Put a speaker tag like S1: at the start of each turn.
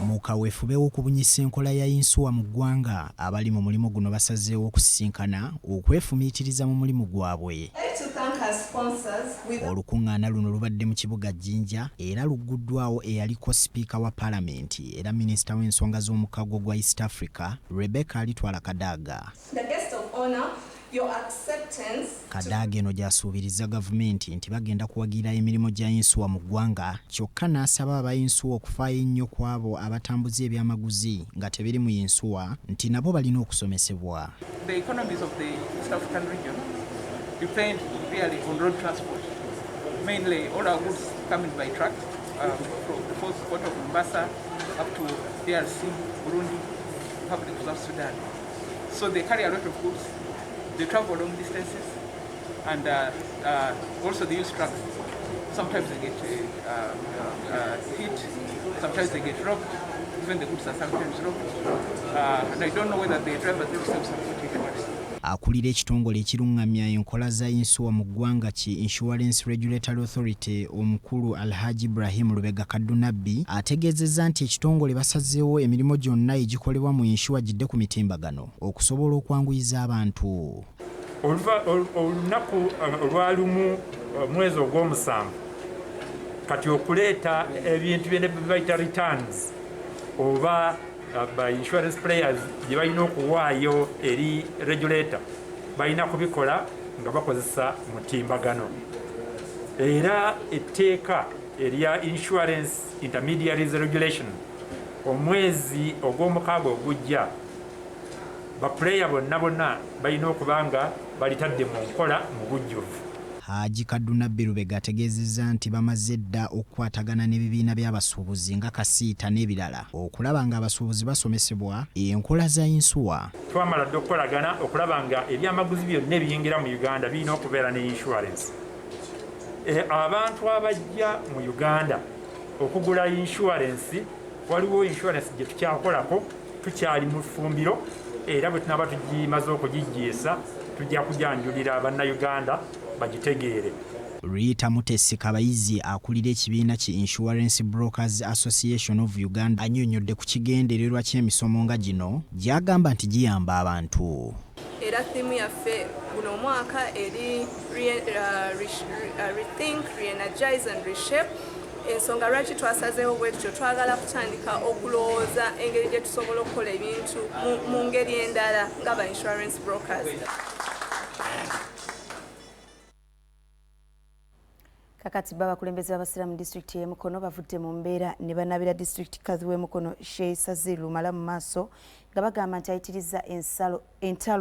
S1: Mu kaweefube w'okubunyisa enkola ya yinsuwa mu ggwanga, abali mu mulimu guno basazeewo okusisinkana okwefumiitiriza mu mulimu gwabwe. Olukungaana luno lubadde mu kibuga Jinja era lugguddwawo eyaliko sipiika wa palamenti era minisita w'ensonga z'omukago gwa East Africa, Rebecca Alitwala Kadaga. Kadaga eno gy'asuubirizza gavumenti nti bagenda kuwagira emirimu gya yinsuwa mu ggwanga kyokka n'asaba aba yinsuwa okufaayo ennyo kw'abo abatambuza ebyamaguzi nga tebiri mu yinsuwa nti nabo balina okusomesebwa.
S2: The economies of the East African region depend really on road transport. Mainly all our goods come in by truck from the port of Mombasa up to DRC, Burundi, Republic of South Sudan. So they carry a lot of goods, they travel long distances, and also they use trucks. Sometimes they get hit, sometimes they get robbed, even the goods are sometimes robbed. And I don't know whether the drivers themselves have got insurance.
S1: Akulira ekitongole ekirungamya enkola za yinsuwa mu ggwanga ki Insurance Regulatory Authority, omukulu Alhaji Ibrahim Lubega Kaddunabbi, ategeezezza nti ekitongole basazeewo emirimu gyonna egikolebwa mu yinsuwa gidde ku mitimbagano okusobola okwanguyiza abantu.
S3: Olunaku olwalumu mwezi ogw'omusanvu kati okuleeta ebintu byene bayita returns oba ba insurance players gye balina okuwaayo eri regulator, balina kubikola nga bakozesa mutimbagano. Era etteeka erya Insurance Intermediaries Regulation, omwezi ogw'omukaaga ogujja, ba player bonna bonna balina okuba nga balitadde mu nkola mu bujjuvu.
S1: Haji Kaddunabbi Lubega ategeezezza nti bamaze dda okukwatagana n'ebibiina by'abasuubuzi nga Kasiita n'ebirala okulaba ng'abasuubuzi basomesebwa enkola za yinsuwa.
S3: Twamala dda okukolagana okulaba nga ebyamaguzi byonna ebiyingira mu Uganda birina okubeera ne insurance. Abantu abajja mu Uganda okugula insurance, waliwo insurance gye tukyakolako, tukyali mu ffumbiro, era bwe tunaaba tugimaze okugigiisa tujja kujanjulira Bannayuganda bagitegeere.
S1: Rita Mutesi Kabayizi, akulira ekibiina ki Insurance Brokers Association of Uganda, annyonnyodde ku kigendererwa ky'emisomo nga gino gy'agamba nti giyamba abantu.
S4: Era theme yaffe guno omwaka eri Rethink, Reenergize and Reshape. Ensonga lwaki twasazeewo bwe tutyo, twagala kutandika okulowooza engeri gye tusobola okukola ebintu mu ngeri endala nga ba insurance brokers.
S5: Kakati bo abakulembeze b'abasiraamu disitulikiti y'e Mukono bavudde mu mbeera ne banaabira disitulikiti kadhi w'e Mukono, Sheikh Sazir Lumala, mu maaso nga bagamba nti ayitiriza ensalo entalo.